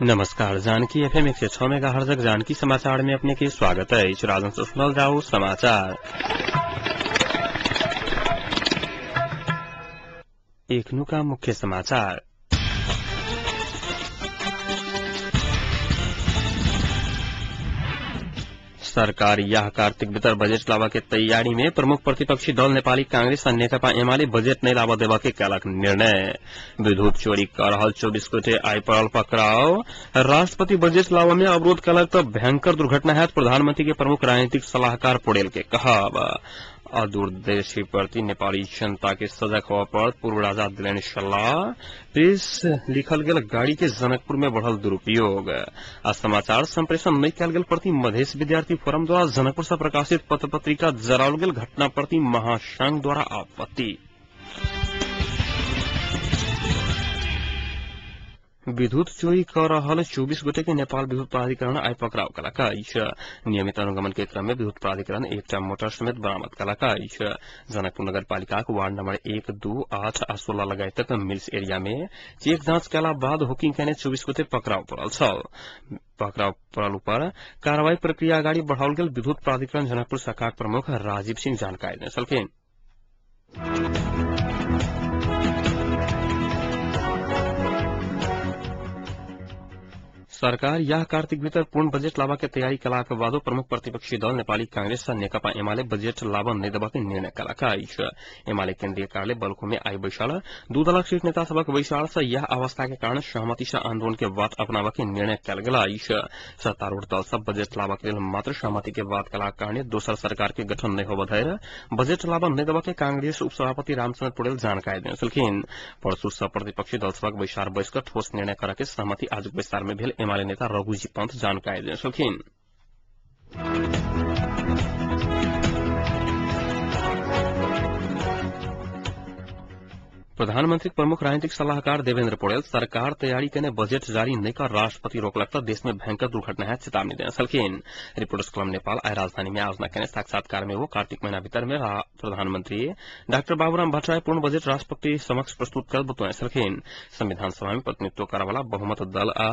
नमस्कार, जानकी एफएम 106 मेगाहर्जक जानकी समाचार में अपने के स्वागत है। राजन से सुनल जाओ समाचार। एखनुका मुख्य समाचार। सरकार यह कार्तिक भीतर बजट लावा के तैयारी में प्रमुख प्रतिपक्षी दल नेपाली कांग्रेस और नेकपा एमाले बजट नहीं लावा देवा के कलक निर्णय। विद्युत चोरी कर रहल 24 गोटे आइ पड़ल पकड़ाव। राष्ट्रपति बजट लावा में अवरोध कलक तो भयंकर दुर्घटना है, प्रधानमंत्री के प्रमुख राजनीतिक सलाहकार पौडेल के कहब। अदूरदर्शी प्रति नेपाली जनता के सजग होवा पर पूर्व राजा दिलेन सलाह। प्रेस लिखल गेल गाड़ी के जनकपुर में बढ़ल दुरुपयोग। आ समाचार संप्रेषण नहीं कयल गेल प्रति मधेश विद्यार्थी फोरम द्वारा जनकपुर से प्रकाशित पत्र पत्रिका जराओल गेल घटना प्रति महासंघ द्वारा आपत्ति। विद्युत चोरी कर रहल 24 गोटे के नेपाल विद्युत प्राधिकरण आइ पकड़ाव कलक अछि। नियमित अनुगमन के क्रम में विद्युत प्राधिकरण एकटा मोटर समेत बरामद कलक अछि। जनकपुर नगरपालिकाक वार्ड नंबर 1, 2, 8 आ 16 लगायतक मिल्स एरिया में चेक जांच कयला बाद हुकिंग केने 24 गोटे पकड़ाव पड़ल छल। पकड़ाव पड़ल पर कार्रवाई प्रक्रिया अगाडि बढ़ाओल गेल विद्युत प्राधिकरण जनकपुर शाखाक प्रमुख राजीव सिंह जानकारी देने छलखिन। सरकार यह कार्तिक भीतर पूर्ण बजट लावा के तैयारी कलाक बादो प्रमुख प्रतिपक्षी दल नेपाली कांग्रेस और नेकपा एमाले बजट लावा नहीं देवा के निर्णय कलक अछि। एमाले केन्द्रीय कार्यालय बल्खु में आई बैसार दू दलक शीर्ष नेता सभक बैसार से यह अवस्था के कारण सहमति से आंदोलन के बात अपनावा के निर्णय कयल गेल अछि। सत्तारूढ़ दल सब बजट लावा के लेल मात्र सहमति के बात कलाक कारणे दोसर सरकार के गठन नहीं होबऽ धरि बजट लावा नहीं देवा के कांग्रेस उपसभापति रामचंद्र पौडेल जानकारी देने छलखिन। परसू सब प्रतिपक्षी दल सभक बैसार बैस कऽ ठोस निर्णय करऽ के सहमति आजुक बैसार में भेल एमाले नेता रघुजी पंत जानकारी देने छलखिन। प्रधानमंत्री प्रमुख राजनीतिक सलाहकार देवेन्द्र पौडेल सरकार तैयारी केने बजट जारी नहीं कर राष्ट्रपति रोकलक त देश में भयंकर दुर्घटना है चेतावनी देने छलखिन। रिपोर्टर्स क्लब नेपाल आइ राजधानी में आयोजना केने साक्षात्कार में वो कार्तिक महीना भीतर में प्रधानमंत्री डाक्टर बाबूराम भट्टराई पूर्ण बजट राष्ट्रपति समक्ष प्रस्तुत कर बतौने छलखिन। संविधान सभा में प्रतिनिधित्व करवाला बहुमत दल आ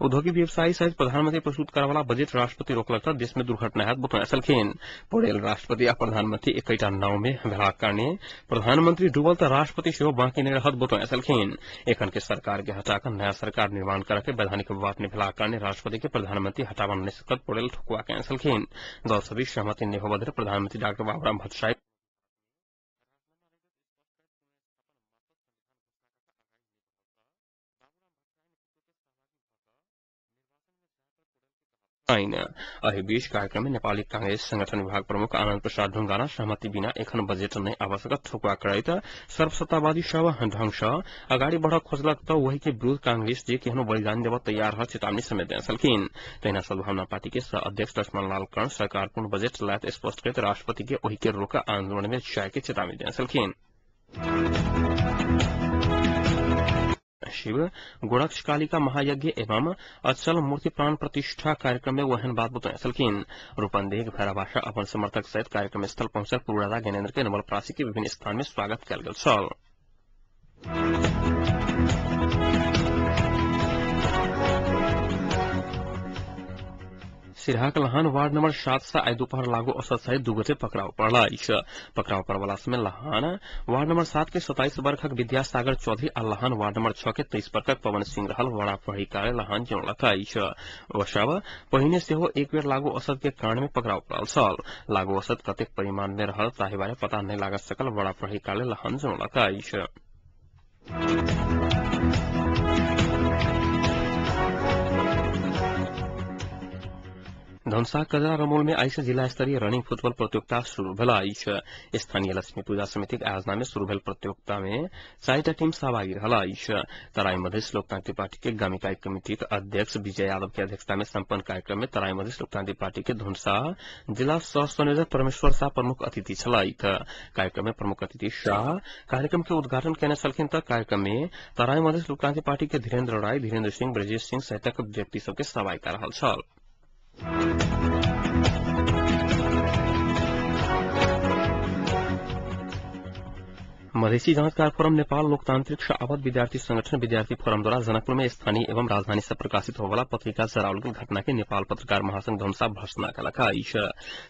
औद्योगिक व्यवसायी सहित प्रधानमंत्री प्रस्तुत करवाला बजट राष्ट्रपति रोकलक त देश में दुर्घटना है बतौने छलखिन। पौडेल राष्ट्रपति आ प्रधानमंत्री एकैटा नाव में भेलाक कारणे प्रधानमंत्री डूबल त राष्ट्रपति सेहो बाँकी नहीं रहत बतौने छलखिन। एखन के सरकार के हटाकर नया सरकार निर्माण करके वैधानिक बात निभला कारणे राष्ट्रपति के प्रधानमंत्री हटावा नहीं सकत पौडेल ठुकुआ के छलखिन। दल सभी सहमति नहीं होबऽ धरि प्रधानमंत्री डाक्टर बाबूराम भट्टराई एहि बीच कार्यक्रम में नेपाली कांग्रेस संगठन विभाग प्रमुख आनंद प्रसाद ढुंगाना सहमति बिना एखन बजट नहीं आवश्यक ठोकुआ करैत सर्वसत्तावादी सब ढंग से अगाडि बढ़ खोजलक त वही के विरूद्ध कांग्रेस जे केहनो बलिदान देव तैयार रहल चेतावनी समेत देने छलखिन। तहिना सद्भावना पार्टी के सह अध्यक्ष लक्ष्मण लाल कर्ण सरकार पूर्ण बजट लायत स्पष्ट करैत राष्ट्रपति के ओहि के रोक आंदोलन में जाय के चेतावनी देने छलखिन। शिव गोरक्ष कालिका महायज्ञ एवं अचल मूर्ति प्राण प्रतिष्ठा कार्यक्रम में वहन बात बतौने छलखिन। रूपन्देही भैरवासा अपन समर्थक सहित कार्यक्रम स्थल पहुंचल पूर्व राजा ज्ञानेन्द्र के नवलपरासी के विभिन्न स्थान में स्वागत कयल गेल छल। सिरहाक लहान वार्ड नंबर 7 से आइ दोपहर लागू औसत सहित 2 गोटे पकड़ाव पड़ल अछि। पकड़ाव पड़वला में लहान वार्ड नंबर 7 के 27 वर्षक विद्यासागर चौधरी आ लहान वार्ड नंबर 6 के 23 वर्षक पवन सिंह रहल वड़ा प्रहरी कार्य लहान जनौलक अछि। ओ सब पहिने सेहो एक बेर लागू औसत के कांड में पकड़ाव पड़ल छल। लागू औसत कतेक परिमाण में रहल ताहि बारे पता नहीं लागत सकल वड़ा प्रहरी कार्य लहान जनौलक अछि। धनुषा कजरा रमोल में आई से जिला स्तरीय रनिंग फुटबॉल प्रतियोगिता शुरू भेल अछि। स्थानीय लक्ष्मी पूजा समितिक आयोजना में शुरू भेल प्रतियोगिता में 4टा टीम सहभागी रहल अछि। तराई मधेश लोकतांत्रिक पार्टी के गाम इकाई कमिटीक अध्यक्ष विजय यादव के अध्यक्षता में सम्पन्न कार्यक्रम में तराई मधेश लोकतांत्रिक पार्टी के धनुषा जिला सह संयोजक परमेश्वर शाह प्रमुख अतिथि छलथि। कार्यक्रम में प्रमुख अतिथि शाह कार्यक्रम के उद्घाटन केने छलखिन त कार्यक्रम में तराई मधेश लोकतांत्रिक पार्टी के धीरेन्द्र राय, धीरेन्द्र सिंह, ब्रजेश सिंह सहितक व्यक्ति सबके सहभागिता रहल छल। मधेसी जाँचकार फोरम नेपाल लोकतांत्रिक आबद्ध विद्यार्थी संगठन विद्यार्थी फोरम द्वारा जनकपुर में स्थानीय एवं राजधानी से प्रकाशित होवाला पत्रिका जरावल गेल घटना के नेपाल पत्रकार महासंघ धनुषा भर्त्सना केलक अछि।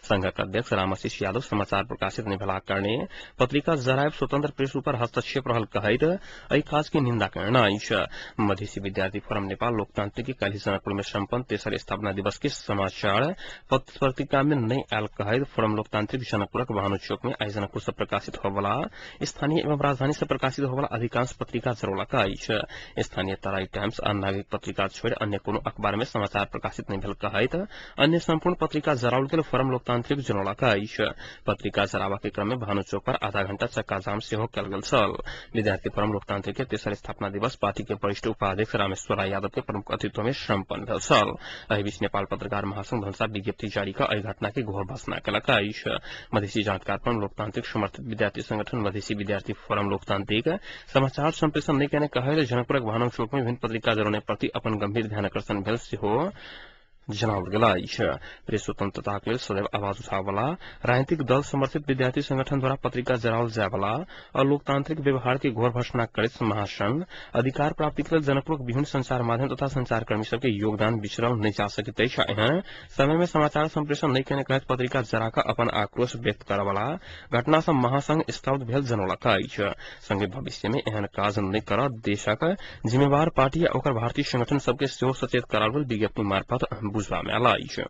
संघक अध्यक्ष रामाशीष यादव समाचार प्रकाशित नहि भेलाक कारणे पत्रिका जरायब स्वतंत्र प्रेस ऊपर हस्तक्षेप रहल कहैत एहि काज के निंदा केने अछि। मधेसी विद्यार्थी फोरम नेपाल लोकतांत्रिक के काल्हि जनकपुर में सम्पन्न तेसर स्थापना दिवस के समाचार पत्रिका में नहि आयल कहैत फोरम लोकतांत्रिक जनकपुरक भानु चौक में आइ जनकपुर से प्रकाशित होवाला स्थानीय एवं राजधानी से प्रकाशित होवाला अधिकांश पत्रिका जरौलक अछि। स्थानीय तराई टाइम्स आ नागरिक पत्रिका छोड़ि अन्य कोनो अखबार में समाचार प्रकाशित नहि भेल कहैत अन्य संपूर्ण पत्रिका जराओल गेल फोरम लोकतांत्रिक जनौलक अछि। पत्रिका जराबा के क्रम में भानु चौक पर आधा घंटा चक्का जाम सेहो कयल गेल छल। विद्यार्थी फोरम लोकतांत्रिक के तेसर स्थापना दिवस पार्टी के वरिष्ठ उपाध्यक्ष रामेश्वर यादव के प्रमुख अतिथित्व में सम्पन्न भेल छल। एहि बीच नेपाल पत्रकार महासंघ धनुषा विज्ञप्ति जारी क एहि घटना के घोर भर्त्सना केलक अछि। मधेसी जाँचकार फोरम लोकतांत्रिक समर्थित विद्यार्थी संगठन मधेसी विद्यार्थी फोरम लोकतांत्रिक समाचार सम्प्रेषण नहि केने कहैत जनकपुरक भानु चौक में विभिन्न पत्रिका जरौने प्रति अपन गंभीर ध्यानाकर्षण भेल सेहो जनाओल गेल अछि। प्रेस स्वतंत्रताक लेल सदैव आवाज उठावला राजनीतिक दल समर्थित विद्यार्थी संगठन द्वारा पत्रिका जराओल जायवला अलोकतांत्रिक व्यवहार के घोर भर्त्सना करैत महासंघ अधिकार प्राप्ति के लेल जनकपुरक विभिन्न संचार माध्यम तथा संचारकर्मी सबके योगदान बिसरल नहि जा सकैत अछि। एहन समय में समाचार सम्प्रेषण नहि केने कहैत पत्रिका जरा क अपन आक्रोश व्यक्त करवला घटना सँ महासंघ स्तब्ध भेल जनौलक अछि। संगे भविष्य में एहन काज नहि करऽ देशक जिम्मेवार पार्टी आ ओकर भारतीय संगठन सबके सेहो सचेत कराओल विज्ञप्ति मार्फत बुझबा में आयल अछि।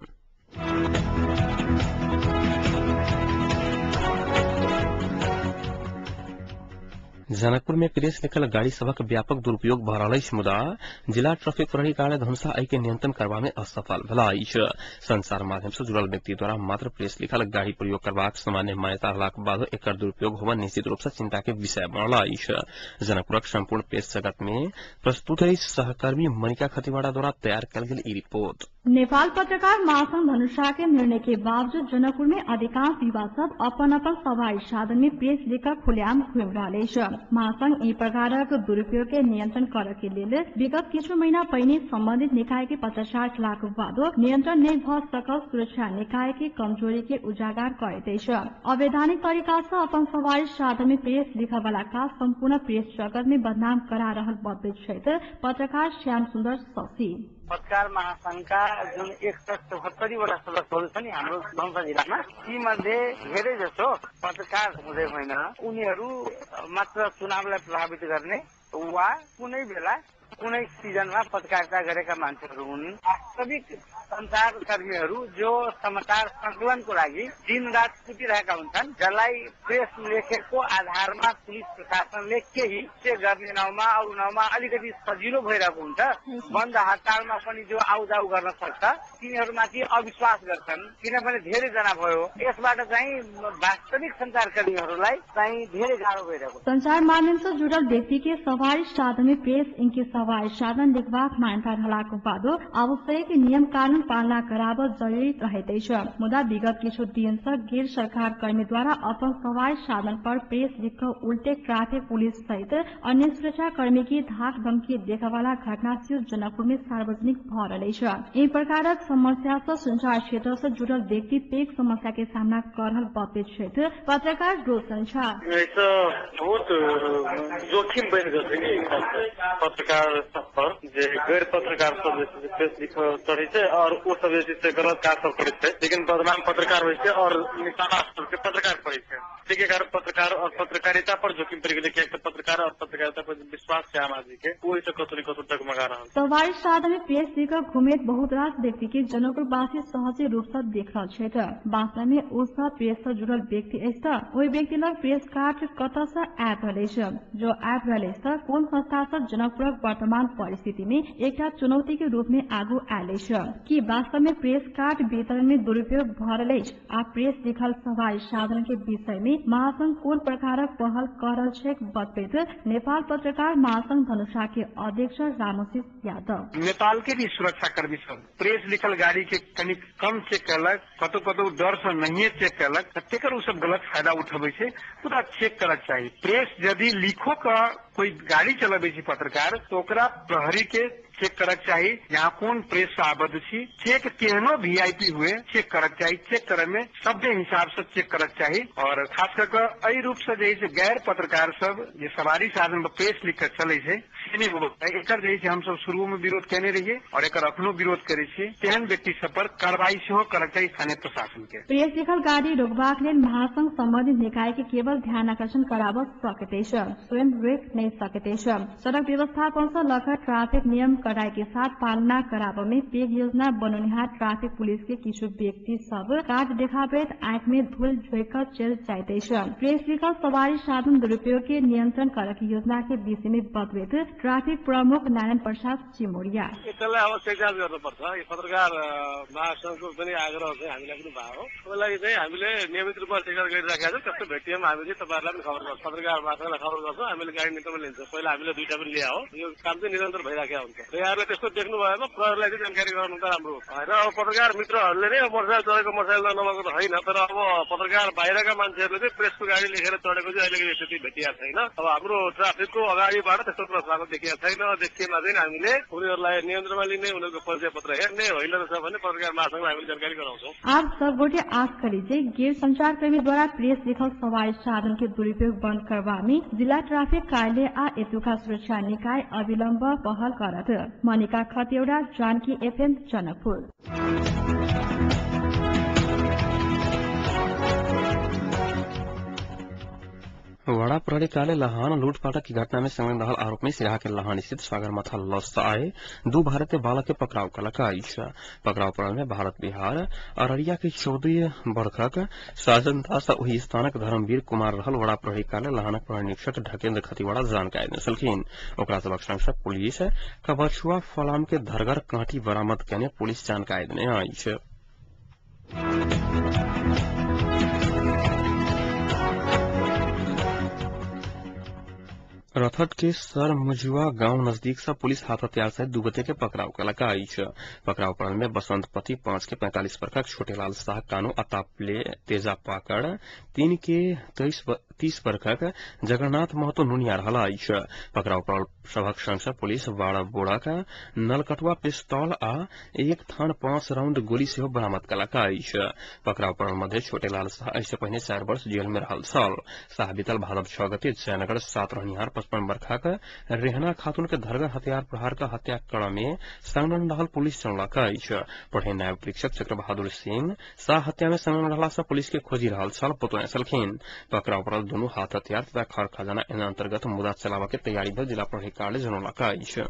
जनकपुर में प्रेस लिखल गाड़ी सभक व्यापक दुरुपयोग भ रहल अछि, मुदा जिला ट्रैफिक प्रहरी कार्यालय धनुषा एहि के नियंत्रण करबा में असफल भेल अछि। संचार माध्यम से जुड़ल व्यक्ति द्वारा मात्र प्रेस लिखल गाड़ी प्रयोग करबाक सामान्य मान्यता रहलाक बादो एकर दुरुपयोग होबय निश्चित रूप से चिंता के विषय बनल अछि। जनकपुरक संपूर्ण प्रेस जगत में प्रस्तुत अछि सहकर्मी मनिका खतिवाड़ा द्वारा तैयार कयल गेल ई रिपोर्ट। नेपाल पत्रकार महासंघ धनुषा के निर्णय के बावजूद जनकपुर में अधिकांश युवा सब अपन अपन सवारी साधन में प्रेस लेकर खुलेआम घुमि रहल अछि। महासंघ एहि प्रकारक दुरुपयोग के नियंत्रण करऽ के लेल विगत किछु महीना पहिने संबंधित निकाय के पत्राचार केलाक बादो नियंत्रण नहि भऽ सकल सुरक्षा निकाय के कमजोरी के उजागर करैत अछि। अवैधानिक तरीका से अपन सवारी साधन में प्रेस लिखऽ वाला काज संपूर्ण प्रेस जगत में बदनाम करा रहल बतबैत छथि पत्रकार श्याम सुन्दर शशि। पत्रकार महासंघका जुन 174वटा सदस्यहरू छ नि हाम्रो धनुषा जिल्लामा, तीमध्ये धेरै जसो पत्रकार हुँदै होइन, उनीहरू मात्र चुनावलाई प्रभावित गर्ने वा कुनै बेला कुनै सिजनमा पत्रकारिता गरेका मान्छेहरू हुन्। वास्तविक संचारकर्मीहरू जो समाचार संकलनको लागि दिन रात कुटिरहेका हुन्छन्, जसलाई प्रेस लेखेको आधारमा पुलिस प्रशासनले केही चेक गर्ने नाउँमा अरू नाउँमा अलिकति सजिलो भइरहेको हुन्छ, बन्द हडतालमा पनि जो आउजाउ गर्न सक्छ तिनीहरूमाथि अविश्वास गर्छन्, किनभने धेरैजना भयो। यसबाट चाहिँ वास्तविक संचारकर्मीहरूलाई चाहिँ धेरै गाह्रो भइरहेको। संचार माध्यम से जुड़ल व्यक्ति के सवारी साधन में प्रेस इनके सवारी साधन लिखबाक मान्यता रहलाक बादो आवश्यक नियम कानून पालना कराब जरूरी रहैत अछि। मुदा विगत किछु दिन से गैर सरकार कर्मी द्वारा अपन सवारी साधन पर प्रेस लिख कऽ उल्टे ट्रैफिक पुलिस सहित अन्य सुरक्षा कर्मी के धाक धमकी देखवाला घटना सेहो जनकपुर में सार्वजनिक भऽ रहल अछि। एहि प्रकारक समस्या से संचार क्षेत्र से जुड़ल व्यक्ति पैघ समस्या के सामना कर रहल बतबैत छथि पत्रकार रोशन झा। बहुत जोखिम बनि गेल छै कि पत्रकार सब पर, जे गैर पत्रकार सब जे छै प्रेस लिख चढ़ै छै और ओ सब जे छै से गलत काज सब करै छै, लेकिन बदनाम पत्रकार होइ छै और निशाना सबके पत्रकार पड़ै छै। ताहिके कारण पत्रकार और पत्रकारिता पर जोखिम पड़ि गेलै, कियाकि पत्रकार और पत्रकारिता पर विश्वास छै आम आदमी के, ओहिसँ कतौ ने कतौ डगमगा रहल। सवारी साधन में प्रेस लिख घुमेत बहुत रास व्यक्ति के जनकपुरवासी सहजे रूप से देख रहल छथि। वास्तव में ओ सब प्रेस से जुड़ल व्यक्ति अछि त ओहि व्यक्ति लग प्रेस कार्ड कतऽ से आबि रहल अछि, जो आबि रहल अछि त कोन संस्था सब जनकपुरक वर्तमान परिस्थिति में एकटा चुनौती के रूप में आगू आयल अछि। की वास्तव में प्रेस कार्ड वितरण में दुरुपयोग भऽ रहल अछि आ प्रेस लिखल सवारी साधन के विषय में महासंघ कोन प्रकारक पहल कऽ रहल छैक बतबैत नेपाल पत्रकार महासंघ धनुषा के अध्यक्ष रामशिष यादव। नेपाल के भी सुरक्षाकर्मी सब प्रेस लिखल गाड़ी के कनि कम चेक केलक, कतौ कतौ डर से नहिये चेक केलक, तेकर ओ सब गलत फायदा उठबै छै। पूरा चेक करक चाही। प्रेस यदि लिखो के कोई गाड़ी चलबै छै पत्रकार तो ओकरा प्रहरी के चेक करक चाही यहाँ कोन प्रेस से आबद्ध छी। चेक केहनो वीआईपी हुए चेक करक चाही। चेक करे में सभ्य हिसाब से चेक करक चाही और खास कर के एहि रूप से जे छै गैर पत्रकार सब जे सवारी साधन पर प्रेस लिख के चले छै से नहि होबाक चाही। एकर जे छै हमसब शुरू में विरोध केने रहिए और एकर अखनो विरोध करे छियै। तेहन व्यक्ति सब पर कार्रवाई सेहो करक चाही स्थानीय प्रशासन के। प्रेस लिखल गाड़ी रोकबाक लेल महासंघ संबंधित निकाय के केवल ध्यान आकर्षण कराब सकैत अछि, स्वयं रोक नहि सकैत अछि। सड़क व्यवस्थापन से लकर ट्रैफिक नियम कड़ाई के साथ पालना कराब में पैघ योजना बनौनिहार ट्रैफिक पुलिस के किछु व्यक्ति सब काज देखाबैत आंख में धूल झोंकि क चलि जाइत अछि। प्रेस लिखल सवारी साधन दुरुपयोग के नियंत्रण करक योजना के विषय में बतबैत ट्रैफिक प्रमुख नारायण प्रसाद चिमोरिया। यसलाई अब चेक जाँच गर्नुपर्छ। यो पत्रकार महासंघको पनि आग्रह चाहिँ हामीलाई पनि भएको हो। त्यसको लागि चाहिँ हामीले नियमित रूपमा चेक जाँच गरिराखेका छौँ। त्यस्तो भेटिएमा हामीले चाहिँ तपाईँहरूलाई पनि खबर गर्छौँ, पत्रकार महासंघलाई खबर गर्छौँ, हामीले गाडी नियन्त्रणमा लिन्छौँ। पहिला हामीले दुईटा पनि ल्याए हो। यो काम चाहिँ निरन्तर भइराखेको हुन्छ। यहाँहरूले त्यस्तो देख्नु भएमा प्रहरीलाई चाहिँ जानकारी गराउनु त राम्रो हो होइन। अब पत्रकार मित्रहरूले नै मोटरसाइकल चढेको मोटरसाइकल नभएको त होइन, तर अब पत्रकार बाहिरका मान्छेहरूले चाहिँ प्रेसको गाडी लेखेर चढेको चाहिँ अहिले त्यति भेटिएको छैन। अब हाम्रो ट्राफिकको अगाडिबाट त्यस्तो प्रस्ताव देखिएको छैन। देखिएमा चाहिँ हामीले उनीहरूलाई नियन्त्रणमा लिने, उनीहरूको परिचय पत्र हेर्ने, होइन रहेछ भने पत्रकार महासंघलाई हामीले जानकारी गराउँछौँ। आप सब गोटे आश करी जे गैर संचारकर्मी द्वारा प्रेस लिखल सवारी साधन के दुरुपयोग बंद करबा में जिला ट्रैफिक कार्यालय आ एतुका सुरक्षा निकाय अविलम्ब पहल करत। मनिका खतिवड़ा, जानकी एफएम, जनकपुर। वड़ा प्रहरी कार्यालय लहान लूटपाटक की घटना में संलग्न रहल आरोप में सिराहा के लहान स्थित सागरमाथा लॉज से आए दू भारतीय बालक के पकड़ाव कलक अछि। पकड़ाव पड़ल में भारत बिहार अररिया के 14 बरखक साजन दास आ ओहि स्थानक धर्मवीर कुमार रहल वड़ा प्रहरी कार्यालय लहानक प्रहरी निरीक्षक ढकेन्द्र खतिवड़ा जानकारी देने छलखिन। ओकरा सबक संग सँ पुलिस कबछुआ फलाम के धरगर कांटी बरामद केने पुलिस जानकारी देने अछि। रथट के सरमुजुआ गांव नजदीक से पुलिस हाथ हथियार सहित दू गोटे के पकड़ाव कलक अछि। पकड़ाव पड़ल में बसंतपति 5 के 45 बरखक, छोटेलाल शाह कानू अतापले तेजा पाकड़ 3 के 30 बरखक, जगन्नाथ महतो नुनिया रहल अछि। पकड़ाव पड़ल सभक संग से पुलिस 12 बोराक नलकटुआ पिस्तौल आ 1 थान 5 राउंड गोली सेहो बरामद कलक अछि। पकड़ाव पड़ल मध्य छोटेलाल शाह एहिसँ पहिने 4 वर्ष जेल में रहल छल। शाह बीतल भादव 6 गते जयनगर 7 रहनिहार 55 बरखक रेहना खातून के धरगर हथियार प्रहार का हत्या क्रम में संलग्न रहल पुलिस जनौलक अछि। प्रहरी नायब परीक्षक चक्र बहादुर सिंह शाह हत्या में संलग्न रहला से पुलिस के खोजी रहल छल बतौने छलखिन। पकड़ाव पड़ल दुनू हाथ हथियार तथा खर खजाना ऐन अंतर्गत मुद्दा चलाबऽ के तैयारी भेल जिला प्रहरी कार्यालय जनौलक अछि।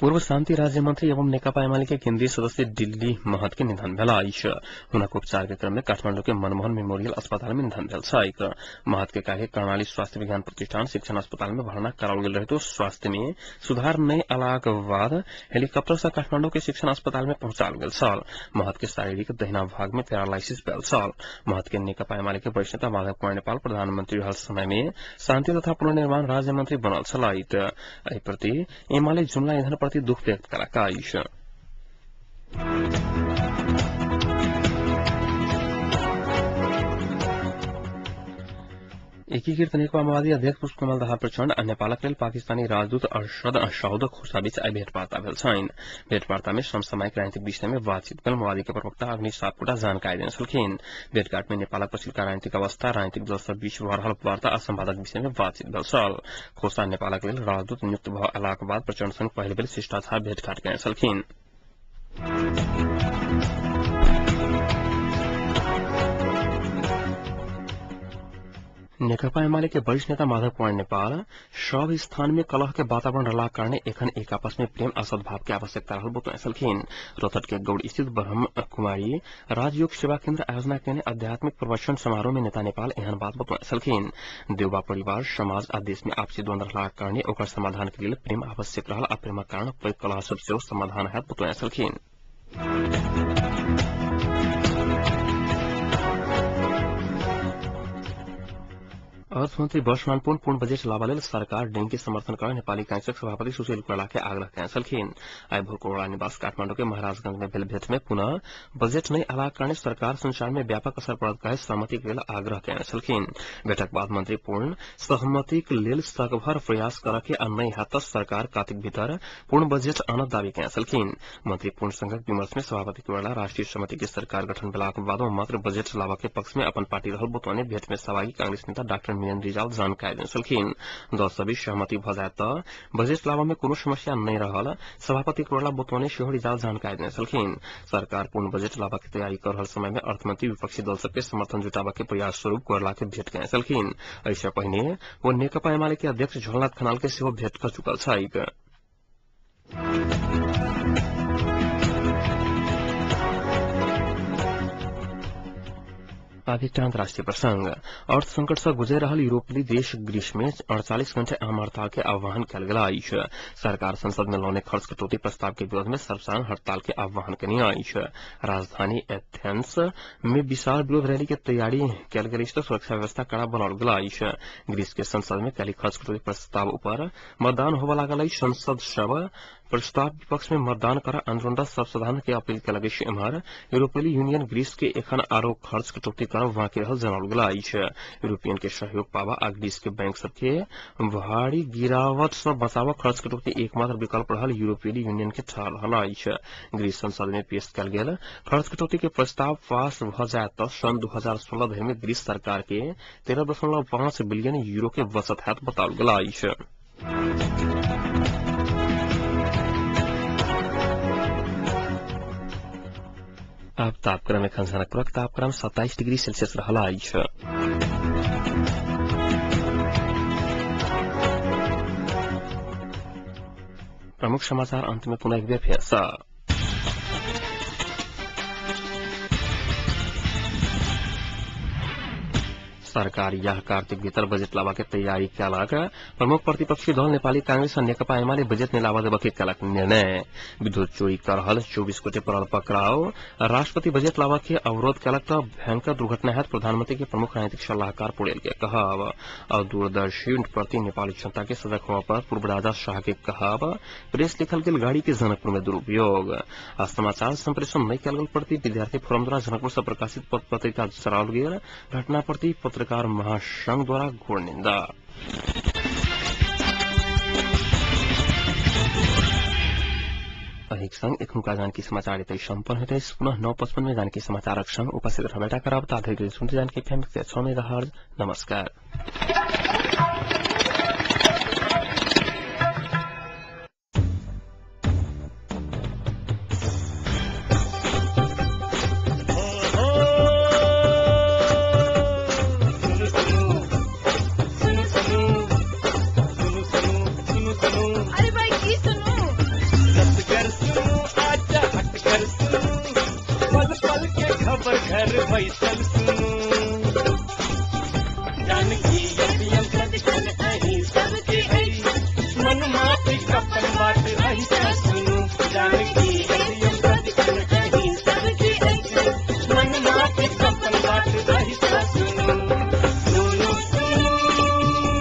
पूर्व शान्ति राज्य मंत्री एवं नेकपा एमाले के केन्द्रीय सदस्य दिल्ली महत के निधन भेल अछि। हुनक उपचार के क्रम में काठमांडू के मनमोहन मेमोरियल अस्पताल में निधन भेल छैक। महत के काल्हि कर्णाली स्वास्थ्य विज्ञान प्रतिष्ठान शिक्षण अस्पताल में भर्ना कराओल गेल रहितो स्वास्थ्य में सुधार नहि अयलाक बाद हेलीकॉप्टर से काठमांडू के शिक्षण अस्पताल में पहुंचाओल गेल छल। महत के शारीरिक दहिना भाग में पैरालाइसिस भेल छल। महत के नेकपा एमाले के वरिष्ठ नेता माधव कुमार नेपाल प्रधानमंत्री रहल समय में शान्ति तथा पुनर्निर्माण राज्य मंत्री बनल छलथि। एहि प्रति एमाले जुम्ला निधन प्रति दुख व्यक्त कलक अछि। एकीकृत नेकपा माओवादी अध्यक्ष पुष्पकमल दाहाल प्रचण्ड आ नेपालक लेल पाकिस्तानी राजदूत अरशद सौद खोसाबीच आइ भेटवार्ता भेल छनि। भेटवार्ता में समसामयिक राजनीतिक विषय में बातचीत भेल माओवादी के प्रवक्ता अग्नि सापकोटा जानकारी देने छलखिन। भेटघाट में नेपालक पछिलका राजनीतिक अवस्था, राजनीतिक दल सब बीच भऽ रहल वार्ता आ संवादक विषय में बातचीत भेल छल। खोसा नेपालक लेल राजदूत नियुक्त भऽ अयलाक बाद प्रचण्ड संग पहिल बेर शिष्टाचार भेटघाट केने छलखिन। नेकपा एमाले के वरिष्ठ नेता माधव कुमार नेपाल सब स्थान में कलह के वातावरण रहलाक कारणे एखन एक आपस में प्रेम आ सद्भाव के आवश्यकता रहल बतौने छलखिन। रौतहट के गौड़ स्थित ब्रह्म कुमारी राजयोग सेवा केन्द्र आयोजना केने आध्यात्मिक प्रवचन समारोह में नेता नेपाल एहन बात बतौने छलखिन। देउबा परिवार, समाज आ देश में आपसी द्वंद रहलाक कारणे ओकर समाधान के लेल प्रेम आवश्यक रहल आ प्रेमक कारण पैघ कलह सब सेहो समाधान हैत बतौने छलखिन। अर्थमन्त्री वर्षमान पूर्ण बजेट लाबा लेल सरकार डेंग के समर्थन कर नेपाली कांग्रेसक सभापति सुशील कोइराला के आग्रह कयने छलखिन। आइ भोर कोइराला निवास काठमाडौँ के महाराजगंज में भेल भेट में पुनः बजेट नहि अयलाक कारणे सरकार संचार में व्यापक असर पड़त कहैत सहमतिक लेल आग्रह कयने छलखिन। बैठक बाद मंत्री पूर्ण सहमतिक लेल सकभर प्रयास करऽ के आ नहि हैत त सरकार कार्तिक भीतर पूर्ण बजेट आनत दावी कयने छलखिन। मंत्री पूर्ण संघक विमर्श में सभापति कोइराला राष्ट्रीय सहमति के सरकार गठन भेलाक बादो मात्र बजेट लाबऽ के पक्ष में अपन पार्टी रहल बतौने भेट में सहभागी कांग्रेस नेता डाक्टर रिजाल जानकारी देने छलखिन। दल सबीच सहमति भ जायत त बजेट लाबऽ में कोनो समस्या नहि रहल सभापति कोइराला बतौने सेहो रिजाल जानकारी देने छलखिन। सरकार पूर्ण बजेट लाबऽ के तैयारी कर रहल समय में अर्थमंत्री विपक्षी दल सबके समर्थन जुटाबऽ के प्रयास स्वरूप कोइराला के भेट कयने छलखिन। एहिसँ पहिने ओ नेकपा एमाले के अध्यक्ष झलनाथ खनाल के सेहो भेट क चुकल छैक। अब एकटा अंतर्राष्ट्रीय प्रसंग। अर्थ संकट से गुजर रहल यूरोपीय देश ग्रीस में 48 घंटे आम हड़ताल के आह्वान कयल गेल अछि। सरकार संसद में लौने खर्च कटौती प्रस्ताव के विरोध में सर्वसाधारण हड़ताल के आह्वान केने अछि। राजधानी एथेंस में विशाल विरोध रैली के तैयारी कयल गेल अछि त सुरक्षा व्यवस्था कड़ा बनाओल गेल अछि। ग्रीस के संसद में काल्हि खर्च कटौती प्रस्ताव ऊपर मतदान होबय लागल अछि। संसद सब प्रस्ताव विपक्ष में मतदान कर आंदोलनरत सर्वसाधारण के अपील कयलक अछि। एम्हर यूरोपीय यूनियन ग्रीस के एखन आरो खर्च कटौती करब बाँकी रहल जनाओल गेल अछि। यूरोपियन के सहयोग पाबा आ ग्रीस के बैंक सबके भारी गिरावट से बचाव खर्च कटौती एकमात्र विकल्प रहल यूरोपीय यूनियन के ठहर रहल अछि। ग्रीस संसद में पेश कयल गेल खर्च कटौती के प्रस्ताव पास भ जायत त सन् 2016 धरि में ग्रीस सरकार के 13.5 बिलियन यूरो के बचत हैत बताओल गेल अछि। अब तापक्रम एखन जनकपुरक तापक्रम 27 डिग्री सेल्सियस रहल अछि। प्रमुख समाचार अंत में पुनः एक बेर फेर सँ। सरकार यह कार्तिक भीतर बजेट लाबा के तैयारी कयलक। प्रमुख प्रतिपक्षी दल नेपाली कांग्रेस और नेकपा एमाले बजेट नहि लाबा देबऽ के कयलक निर्णय। विद्युत चोरी कर रहल 24 गोटे पड़ल पकड़ाव। राष्ट्रपति बजेट लाबा के अवरोध कयलक त भयंकर दुर्घटना हैत प्रधानमंत्री के प्रमुख राजनीतिक सलाहकार पुरेल के कहब। अदूरदर्शी प्रति नेपाली जनता के सजग होबय पर पूर्व राजा शाह के कहब। प्रेस लिखल गेल गाड़ी के जनकपुर में दुरुपयोग। आ समाचार संप्रेषण नहि कयल गेल प्रति विद्यार्थी फोरम द्वारा जनकपुर से प्रकाशित पत्र पत्रिका जराओल गेल। घटना प्रति पत्रकार महासंघ द्वारा घोर निंदा। एहिक संग एखनुका जानकी समाचार एतै सम्पन्न होइत अछि। पुनः 9:55 में जानकी समाचारक संग उपस्थित रहबेटा करब। ताधरि सुनते जानकी एफएम 106 मेगाहर्ज। नमस्कार।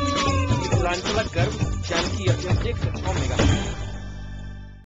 मिथिलांचलक गर्व जानकी एफएम 106 मेगा।